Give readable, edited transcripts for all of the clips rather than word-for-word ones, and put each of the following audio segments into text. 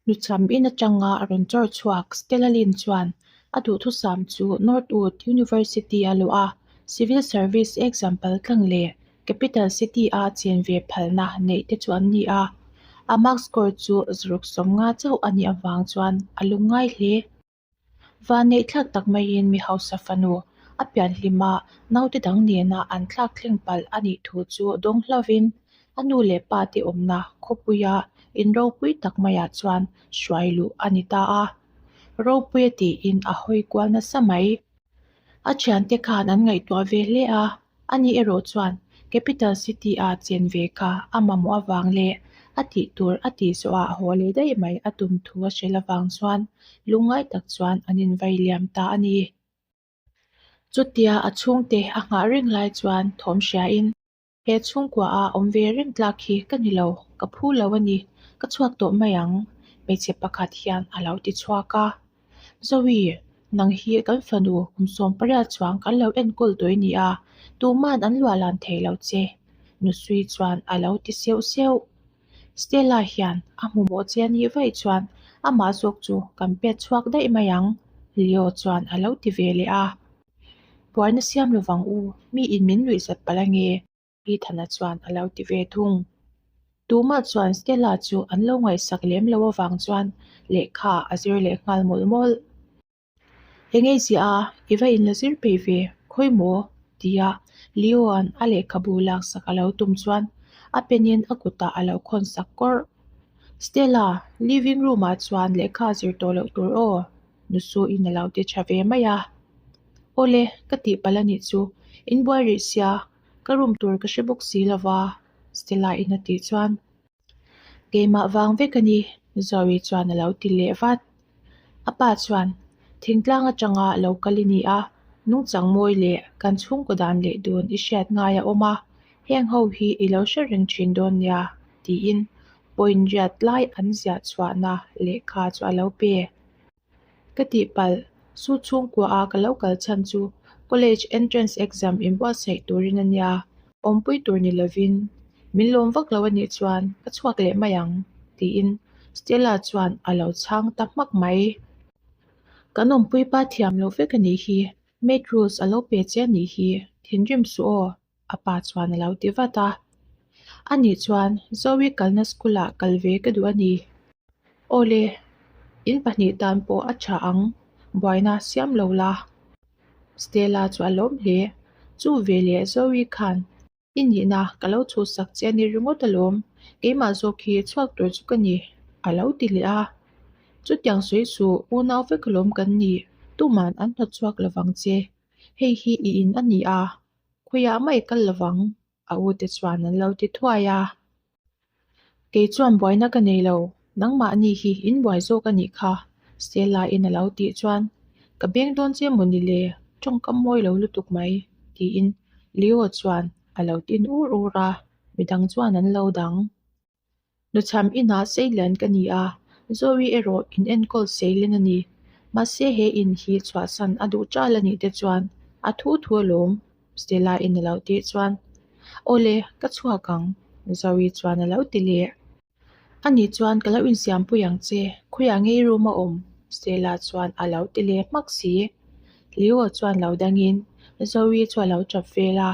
Hnuchham in atanga a rawn chawr chhuak Stella Lin chuan a duhthusam chu Northwood University a luah a, Civil Service exam paltlang leh Capital City-a chen ve phalna neih te chu an ni a. A mark score chu zaruk 50 chauh a nih avang chuan a lungngai hle. Vanneih thlak tak maiin mi hausa fanu a pianhlim a, naute dang nena an thlak thleng palh a nih thu chu dawng hlauvin a nu leh pa te awmna khawpuia in ropui tak maiah chuan hruai luh a ni ta a. Ropuia tiin a hawi kual nasa mai. A thiante khan an ngaihtuah ve hle a, ani erawh chuan Capital City-a chen ve kha a mamawh avang leh a tih tur a tih zawhah haw leh daih mai a tum thu a hrilh avang chuan lungngai tak chuan an invai liam ta a ni. Chutia a chhungte a nghah reng lai chuan thawm hriain He chhungkua a awm ve reng tlak hi ka ni lo, ka phu lo a ni, ka chhuak tawh mai ang, hmeichhe pakhat hian a lo ti chhuak a. Zoe, nang hi kan fanu kum 18 chuang kan lo enkawl tawh i ni a, tuman an luah lan thei lo che, Nusui chuan a lo ti seuh seuh. Stella hian a hmu mawh che a nih vaih chuan amah zawk chu kan pet chhuak daih mai ang, Leo chuan a lo ti ve leh a. Buaina siam lovang u, mi in min nuih zat palh ange, Ethana chuan a lo ti ve thung. Tumah chuan Stella chu an lo ngaihsak lem lo avang chuan lehkha a zir leh nghal mawlh mawlh. Eng ei ziah a, i va inla zir peih ve, khawi maw? tia Leo-a'n a lehkhabu laksak a lo tum chuan a pen-in a kutah a lo khawnsak kawrh. Stella, living room-ah chuan lehkha a zir tawh loh tur aw. Nusuin a lo ti tha ve mai a. Awle, ka tih palh a nih chu, in buai rih sia, ka room tur ka hre bawk si lo va, Stella in a tih chuan. Keimah vang vek a ni, Zoe chuan a lo ti leh vat. A pa chuan, Thingtlang atanga lo kal i ni a, nungchang mawi leh kan chhungkaw dan leh dun i hriat ngai a awm a, heng ho hi i lo hre reng thin dawn nia, tiin point riat lai an ziah chhuahna lehkha chu a lo pe. Ka tihpalh, su chhungkua a ka lo kal chhan chu college entrance exam inbuatsaih turin a nia, awmpui tur ni lovin min lawm vak lo a nih chuan ka chhuak leh mai ang, tiin Stella chuan a lo chhang ta hmak mai. Kan awmpui pa thiam lo vek a nih hi, made rules a lo pe che a nih hi, thinrim suh aw. A pa chuan a lo ti vat a. Anih chuan Zoe kalna school ah kal ve ka duh a ni. Awle, in pahnih tan pawh a tha ang, buaina siam lo la. Stella chu a lawm hle. Chu ve leh Zoe khan i nihna ka lo chhuhsak che a ni ringawt alawm, keimah zawk hi chhuak tur chu ka ni, a lo ti leh a. Chutiang sawi suh, unau vek alawm kan ni, tuman an hnawtchhuak lovang che. Hei hi i in a ni a, Khawiah mai kal lovang, a u te chuan an lo ti thuai a. Kei chuan buaina ka nei lo, nangmahni hi in buai zawk a nih kha, Stella in a lo tih chuan, Ka beng dawn che maw ni le, tawngkam mawi lo lutuk mai, tiin Leo chuan a lo tin ur ur a, midang chuan an lo dang. Nuchham inah Seilen ka ni a, Zoe erawh in enkawl Seilen a ni. Mahse he in hi chhuahsan a duh ṭal a nih te chuan a thu thu alawm, Stella in a lo tih chuan, Awle, ka chhuak ang, Zoe chuan a lo ti leh. Anih chuan ka lo insiampui ang che, khawiah ngei room a awm? Stella chuan a lo ti leh hmak si. Leo chuan lo dangin Zoe chu a lo ṭap vel a.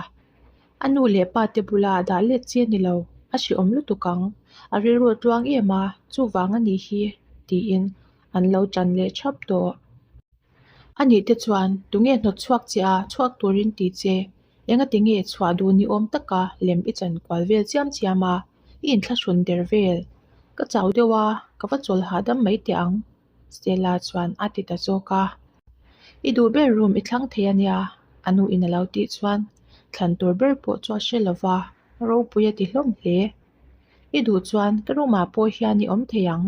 A nu leh pa te bula dah let chi a ni lo, a hrehawm lutuk ang, a rilru a tluang em a, chuvang a nih hi, tiin an lo tan leh thap tawh. A nih te chuan tunge hnawt chhuak che a, chhuak turin ti che, engati nge chhuah duh ni awm taka lem i chan kual vel chiam chiam a, i inthlahrun der vel. Ka chau deuh a, ka va chawl hahdam mai teh ang. Stella chuan a ti ta zawk a. I duh ber room i thlang thei a nia, a nu in a lo tih chuan thlan tur ber pawh chu a hre lo va, ropui a ti hlawm hle. I duh chuan ka room ah pawh hian i awm thei ang,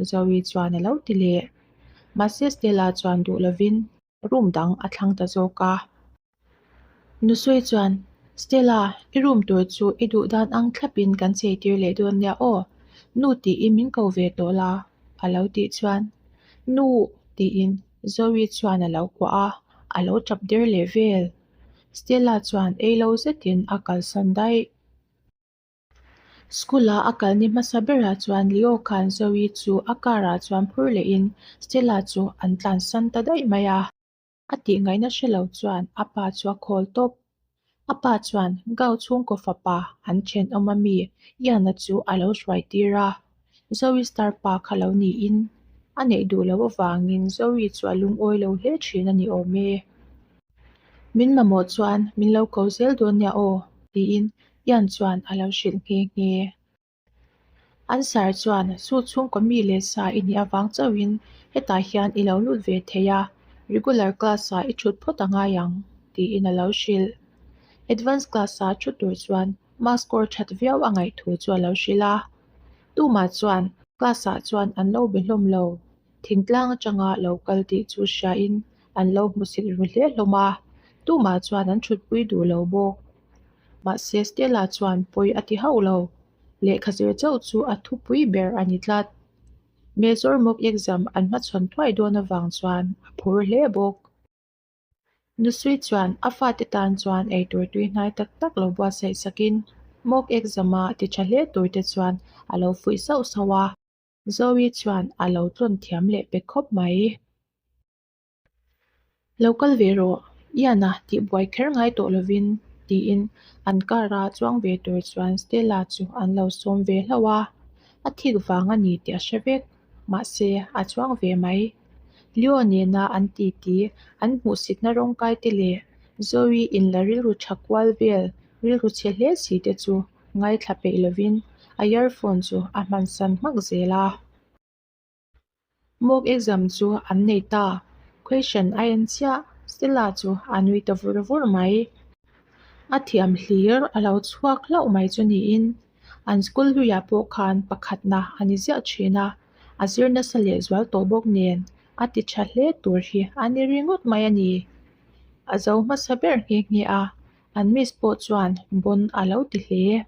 Zoe chuan a lo ti leh. Mahse Stella chuan duh lovin room dang a thlang ta zawk a. Nusui chuan, Stella, i room tur chu i duh dan ang thlapin kan chei tir leh dawn nia aw, nu tiin min ko ve tawh la, a lo tih chuan, Nu tiin Zoe chuan a lo kuah a, a lo tap der leh vel. Stella chuan ei lo zetin a kalsan daih. School-a a kal ni hmasa berah chuan Leo khan Zoe chu a car-ah chuan phur lehin Stella chu an tlansan ta daih mai a. A tih ngaihna hre lo chuan a pa chu a khawl tawp. A pa chuan Gao chhungkaw fapa an thenawm a mi Ian-a chu a lo hruai tir a, Zoe star pa kha lo niin a neih duh loh avangin Zoe chu a lungawi lo hle thin a ni awm e. Min mamawh chuan min lo ko zel dawn nia aw, tiin Ian chuan a lo hrilh nghe nghe. An sar chuan chu chhungkaw mi leh sa i nih avang chauhin hetah hian i lo lut ve thei a, regular class-ah i thut phawt a ngai ang, tiin a lo hrilh. Advance class-a thu tur chuan mark score that viau a ngaih thu chu a lo hrilh a. Tumah chuan class-ah chuan an lo be hlawm lo. Thingtlang atanga lo kal tih chu hriain an lo hmusit ru hle hlawm a, tumah chuan an thutpui duh lo bawk. Mahse Stella chuan pawi a ti hauh lo, lehkha zir chauh chu a thupui ber a ni tlat. Major mock exam an hmachhawn thuai dawn avang chuan a phur hle bawk. Nusui chuan a fate tan chuan eitur tui hnai tak tak lo buatsaih sakin mock exam a ti tha hle tur te chuan a lo fuih sauh sauh a. Zoe chuan a lo tlawn thiam leh pe khawp mai. Lo kal ve rawh, Ian-a tih buai kher ngai tawh lovin tiin an car-a chuang ve tur chuan Stella chu an lo sawm ve hlauh a, a thik vang a ni tih a hre vek, mahse a chuang ve mai. Leo nena an titi an hmuhsitna rawngkai te leh Zoe inla rilru tha kual vel rilru chhe hle si te chu ngaithla peih lovin a earphone chu a hmansan hmak zel a. Mock exam chu an nei ta, question a en chiah, Stella chu a nui ta vur vur mai. A thiam hlir a lo chhuak hlauh mai chu niin an school hluiah pawh khan pakhatna a ni ziah thin a, a zir nasa leh zual tawh bawk nen a ti tha hle tur hi a ni ringawt mai a ni. A zo hmasa ber nghe nghe a, an miss pawh chuan bawn a lo ti hle.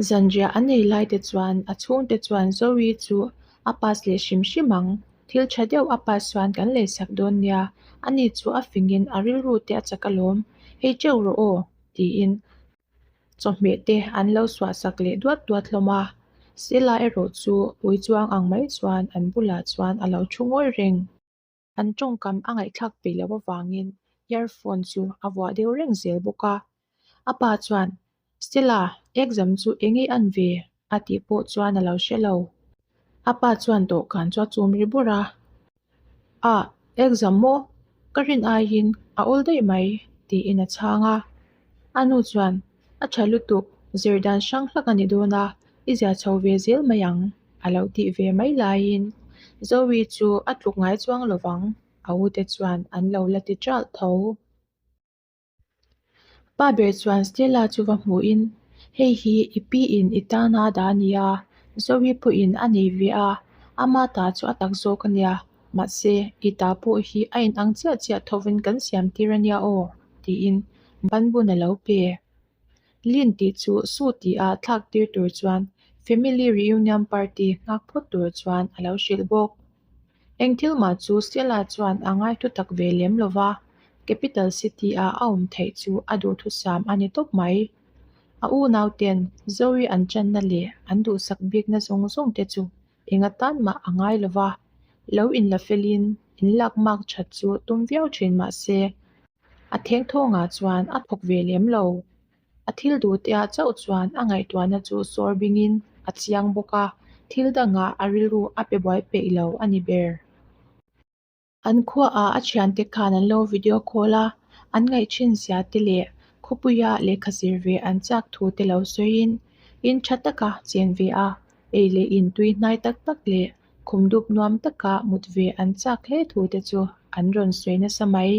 Zanriah a nei lai te chuan a chhungte chuan Zoe chu a pass leh hrim hrim ang, thil tha deuh a pass chuan kan lei sak dawn nia, ani chu a fingin a rilru te a chak alawm, hei teuh rawh aw tiin chawhmeh te an lo suah sak leh duat duat hlawm a. Stella erawh chu ui chuang ang mai chuan an bulah chuan a lo thu ngawi reng. An tawngkam a ngaihthlak peih loh avangin earphone chu a vuah deuh reng zel bawk a. A pa chuan, Stella, exam chu eng i an ve? a tih pawh chuan a lo hre lo. A pa chuan dawhkan chu a chum ri bur a. Ah, exam maw? Ka rin aiin a awl daih mai, tiin a chhang a. A nu chuan, A tha lutuk, zir dan hrang hlak a ni dawn a, i zia chho ve zel mai ang, a lo tih ve mai laiin Zoe chu a tluk ngai chuang lo vang, a ute chuan an lo la ti ṭalh tho. Pa ber chuan Stella chu va hmuhin, Hei hi i pi in i tana dah a nia, Zoe pawhin a nei ve a, ama ta chu a tak zawk a nia, mahse i ta pawh hi a inang chiah chiah thovin kan siam tir a nia aw, tiin ban bun a lo pe. Lin tih chu Su tih a thlak tir tur chuan family reunion party nghak phawt tur chuan a lo hrilh bawk. Eng thil mah chu Stella chuan a ngai thu tak ve lem lo va, capital city a a awm theih chu a duhthusam a ni tawp mai. A unauten Zoe an channa leh an duhsak bikna zawng zawng te chu Enga tan mah a ngai lo va, lo inla felin inlak mak that chu tum viau thin mah se, a thengthawngah chuan a thawk ve lem lo. A thil duhte-ah chauh chuan a ngaihtuahna chu sawr bingin a chiang bawk a, thil dangah a rilru a pe buai peih lo a ni ber. An khuaah a thiante khan an lo video call a, an ngaihchhin zia te leh khawpuia lehkha zir ve an chak thu te lo sawiin in tha taka chen ve a, ei leh in tui hnai tak tak leh khum dup nuam taka mut ve an chak hle thu te chu an rawn sawi nasa mai.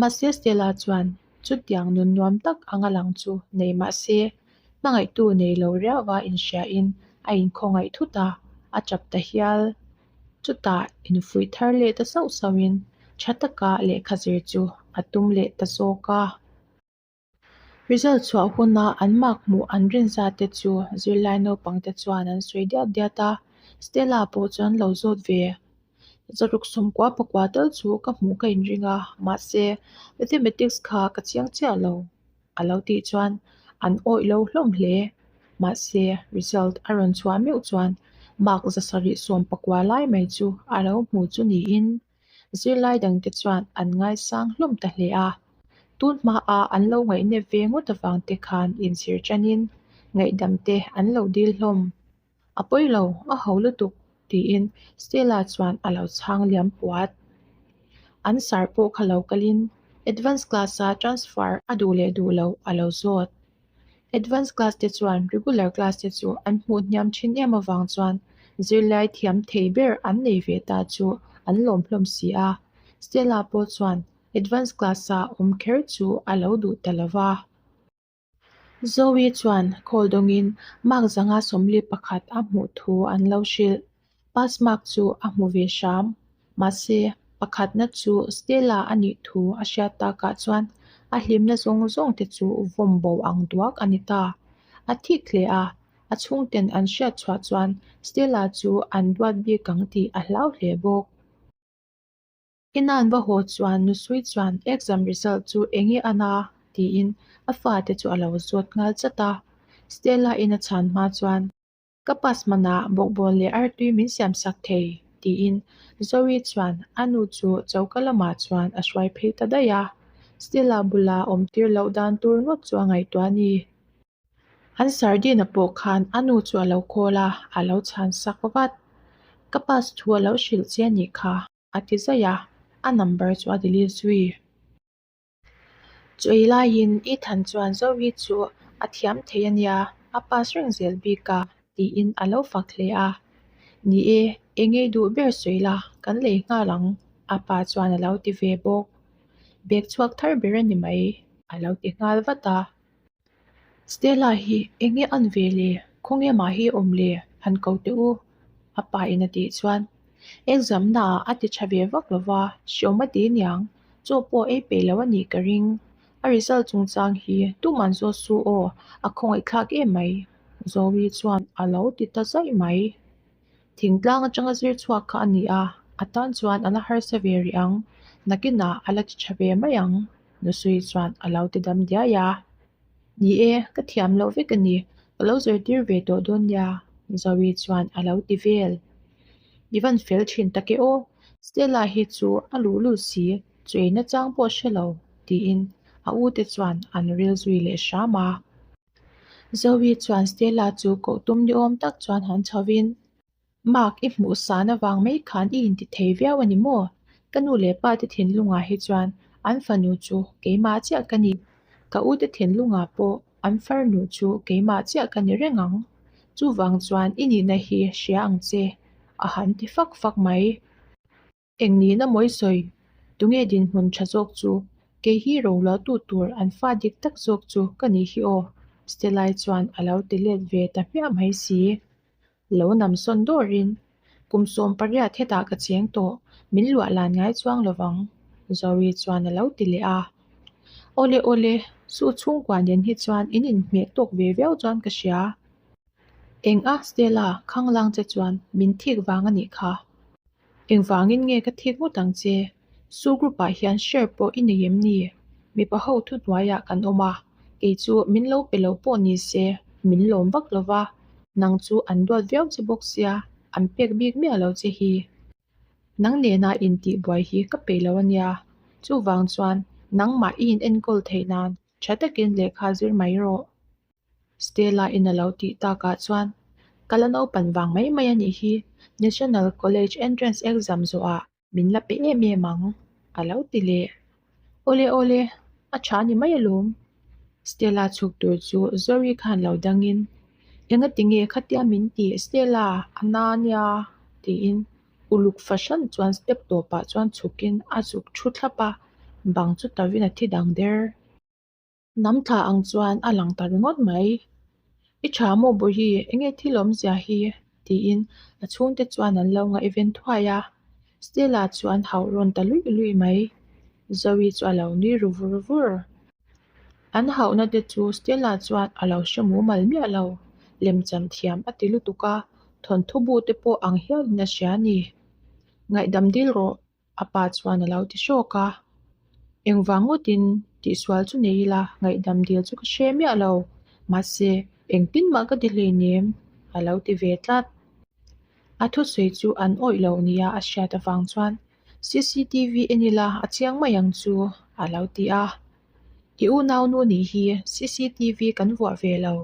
Mahse Stella chuan chutiang nun nuam tak anga lang chu nei mahse hmangaihtu nei lo riauva inhriain a inkhawngaih thut a, a chap ta hial. Chutah infuih thar leh ta sauh sauhin tha taka lehkha zir chu a tum leh ta zawk a. Result chhuah huna an mark hmuh an rin zat te chu zirlai naupang te chuan an sawi diat diat a, Stella pawh chuan lo zawt ve. Zaruk sawmkua pakua tal chu ka hmuh ka inring a, mahse mathematics kha ka chiang chiah lo, a lo tih chuan an awih lo hlawm hle. Mahse, result a rawn chhuah meuh chuan mark 719 lai mai chu a lo hmu chu niin zirlai dangte chuan an ngaisang hlawm ta hle a. Tun hmaa an lo ngaihnep ve ngawt avang te khan inchhir tanin ngaihdam te an lo dil hlawm. A pawi lo, a ho lutuk, tiin Stella chuan a lo chhang liam puat. An sar pawh kha lo kalin Advance class-a transfer a duh leh duh loh a lo zawt. Advance class te chuan regular class te chu an hmuh hniam thin em avang chuan zirlai thiam thei ber an nei ve ta chu an lawm hlawm si a. Stella pawh chuan Advance class-a awm kher chu a lo duh ta lo va. Zoe chuan call dawngin mark 121 a hmuh thu an lo hrilh. Pass mark chu a hmu ve hram. Mahse, pakhatna chu Stella a nih thu a hriat takah chuan a hlimna zawng zawng te chu vawm bo ang duak a ni ta. A thik hle a, a chhungten an hriat chhuah chuan Stella chu an duat bik ang tih a hlau hle bawk. Inan va haw chuan Nusui chuan exam result chu enge a na? tiin a fate chu a lo zawt nghal chat a. Stella in a chhan hma chuan, Ka pass manah bawkbawn leh artui min siam sak thei, tiin Zoe chuan a nu chu choka lamah chuan a hruai phei ta daih a. Stella bula awm tir loh dan tur ngawt chu a ngaihtuah a ni. An sardine a pawh khan a nu chu a lo call a, a lo chhan sak vat. Ka pass thu a lo hrilh che a nih kha, a ti zaih a, a number chu a delete zui. Chawi laiin Ethan chuan Zoe chu a thiam thei a nia, a pass reng zel bik a, tiin a lo fak hle a. Ni e, eng ei duh ber sawi la, kan lei nghal ang, a pa chuan a lo ti ve bawk. Bag chhuak thar ber a ni mai, a lo ti nghal vat a. Stella hi eng nge an ve le? Khawnge mah hi awm le? Han ko teh u, a pa in a tih chuan exam naah a ti tha ve vak lo va, hreawm a ti niang, chaw pawh ei peih lo a nih ka ring. A result chungchang hi tuman zawt su aw, a khawngaihthlak em mai, Zoe chuan a lo ti ta zaih mai. Thingtlang atanga zir chhuak kha a ni a, a tan chuan a la harsa ve rih ang, nakinah a la ti tha ve mai ang, Nusui chuan a lo ti dam diai a. Ni e, ka thiam loh vek a ni, ka lo zirtir ve tawh dawn nia, Zoe chuan a lo ti vel. I van fel thin tak e aw, Stella hi chu a luh lut si, chu ei nachang pawh hre lo, tiin a u te chuan an ril zui leh hram a. Zoe chuan Stella chu koh tum ni awm tak chuan han chho in, Mark i hmuh san avang mai khan i inti thei viau a ni maw? Ka nu leh pa te thinlungah hi chuan an fanu chu keimah chiah ka ni. Ka u te thinlungah pawh an farnu chu keimah chiah ka ni reng ang. Chuvang chuan i nihna hi hria ang che, a han ti fak fak mai. Eng nihna mawi sawi? Tunge dinhmun tha zawk chu? Kei hi roluahtu tur an fa dik tak zawk chu ka nih hi aw, Stellai chuan a lo ti let ve ta hmiah mai si. Lo nam sawn dawrin, Kum 18 hetah ka cheng tawh, min luah lan ngai chuang lovang, Zoe chuan a lo ti leh a. Awle awle, chu chhungkua nen hi chuan in inhmeh tawk ve viau chuan ka hria. Eng a, Stella, khanglang che chuan min thik vang a nih kha. Engvangin nge ka thik ngawt ang che? Su group ah hian share pawh i nei em ni? Mipa ho thuhnuaiah kan awm a, kei chu min lo pe lo pawh ni se min lawm vak lo va, nang chu an duat viau che bawk sia, an pek bik miah lo che hi. Nang nena intihbuai hi ka peih lo a nia, chuvang chuan nangmah i in enkawl theih nan tha takin lehkha zir mai rawh. Stella in a lo tih takah chuan ka la naupan vang mai mai a nih hi, National College Entrance Exam zawhah min la pe em em ang, a lo ti leh. Awle awle, a tha ni mai alawm. Stella chhuk tur chu Zoe khan lo dangin, Engati nge khatia min tih Stella, a na nia, tiin uluk fahran chuan step tawpah chuan chhukin a zuk thu thlap a, bang chu tavin a thi dang der. Hnam thla ang chuan a lang ta ringawt mai. I tha maw Bawihi, enge thil awmzia hi? tiin a chhungte chuan an lo ngaihven thuai a. Stella chuan hauh rawn ta luih luih mai. Zoe chu a lo nui ru vur vur. An hauhna te chu Stella chuan a lo hre mumal miah lo. Lemchan thiam a ti lutuk a, thawnthu bu te pawh ang hialin a hria a ni. Ngaihdam dil rawh, A pa chuan a lo ti hrawk a, Engvang ngawtin tihsual chu nei ila ngaihdam dil chu ka hre miah lo. Mahse, engtin mah ka ti hleinem, a lo ti ve tlat. A thusawi chu an awih lo nia a hriat avang chuan CCTV en ila a chiang mai ang chu, a lo ti a. I unaunu nih hi CCTV kan vuah ve lo,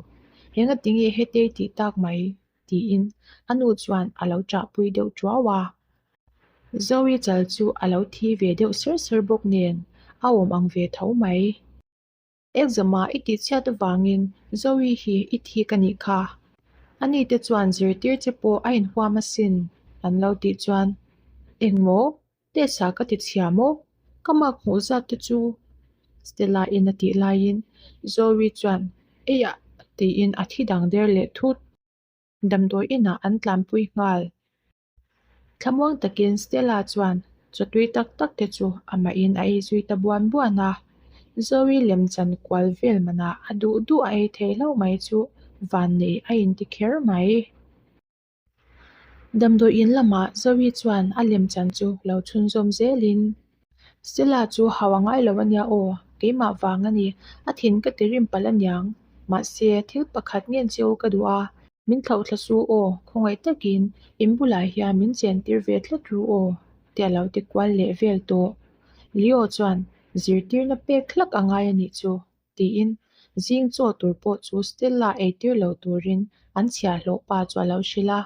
engatinge hetei tih tak mai? tiin a nu chuan a lo ṭahpui deuh ṭuau a. Zoe chal chu a lo thi ve deuh ser ser bawk nen a awm ang ve tho mai. Exam-ah i tihchhiat avangin Zoe hi i thik a nih kha. Ani te chuan zirtir che pawh a inhuam asin an lo tih chuan, Engmaw? Test-ah ka ti chhia maw? Ka mark hmuh zat te chu Stella-in a tih laiin Zoe chuan Eiah tiin a thi dang der leh thut. Damdawi inah an tlanpui nghal. Thlamuang takin Stella chuan chawtui tak tak te chu amahin a ei zui ta buan buan a. Zoe lemchan kual vel manah a duh duh a ei thei hlauh mai chu vannei a inti kher mai. Damdawi in lamah Zoe chuan a lemchan chu lo chhunzawm zelin, Stella chu hau a ngai lo ania aw, keimah vang a ni, a thin ka ti rim palh aniang. Mahse, thil pakhat ngen che u ka duh a, min thlauh thla su aw, khawngaih takin in bulah hian min chentir ve tlat ru aw, te a lo ti kual leh vel tawh. Leo chuan zirtirna pek hlak a ngai a nih chu. Tiin zing chaw tur pawh chu Stella eitir lo turin an chhiahhlawh pa chu a lo hrilh a.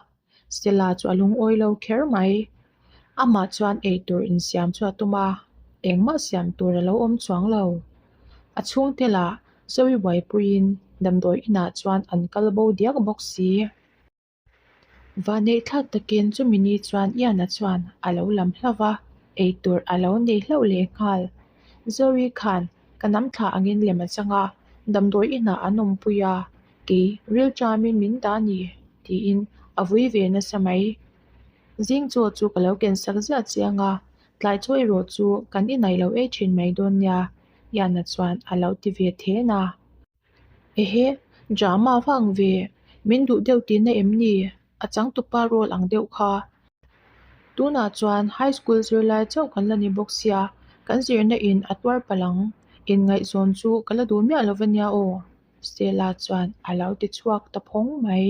Stella chu a lungawi lo kher mai. Amah chuan eitur insiam chu a tum a, engmah siam tur a lo awm chuang lo. A chhungte lah Zoe buaipuiin damdawi inah chuan an kal bo diak bawk si. Vanneih thlak takin chumi ni chuan Ian-a chuan a lo lam hlauh va, eitur a lo nei hlauh leh nghal. Zoe khan ka nam thla angin lem a chang a, damdawi inah an awmpui a, kei ril ṭamin min dah a ni tiin a vui ve nasa mai. Zing chaw chu ka lo ken sak ziah chiang a, tlai chaw erawh chu kan inai lo ei ṭhin mai dawn nia, Ian-a chuan a lo ti ve then a. Ehe, drama vang ve, min duh deuh tihna em ni? A changtupa role ang deuh kha. Tunah chuan high school zirlai chauh kan la ni bawk sia, kan zirna in a tuar palh ang. Inngaihzawn chu ka la duh miah lo va nia aw, Stella chuan a lo ti chhuak ta phawng mai.